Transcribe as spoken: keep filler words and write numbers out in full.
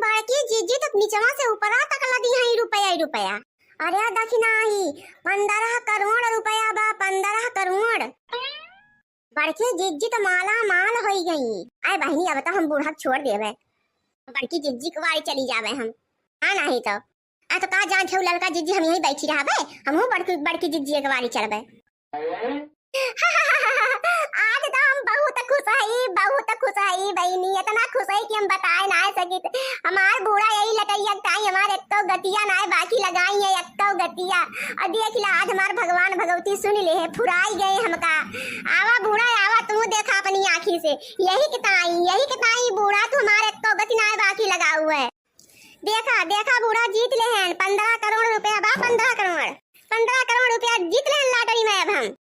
बड़की जिज्जी तो निचवा से ऊपरा तक लदी हैं रुपया ही रुपया। अरे दखिना ही, पन्द्रह करोड़ रुपया बा, पन्द्रह करोड़। बड़की जिज्जी तो माला माल होई गई। आए बहिनी, अब तो हम बूढ़ा छोड़ देवे, बड़की जिज्जी के वारी चली जावे हम। हाँ, नहीं तो। आ तो का जान छौ ललका जिज्जी, हम यहीं बैठी रहबे, हमहू बड़की, बड़की जिज्जी के वारी चलबे। आज तो हम बहुत खुश हई, बहुत खुश हई बहिनी, इतना खुश हई कि हम बताए ना सकित। हमार बूढ़ा यही लटैया ताई हमार एक्को गतिया नाय बाकी लगाई है, एक्को गतिया। और देख ला, आज हमार भगवान भगवती सुन ले है, फुराई गए हमका। आवा बूढ़ा, आवा, तू देखा अपनी आँखी से, यही के ताई, यही के ताई बूढ़ा, तू हमार एक्को गति नाय बाकी लगाऊ है। देखा, देखा, बूढ़ा जीत ले हैं पन्द्रह करोड़ रुपया बा, पन्द्रह करोड़, पन्द्रह करोड़ रुपया जीत ले हैं लॉटरी में अब हम।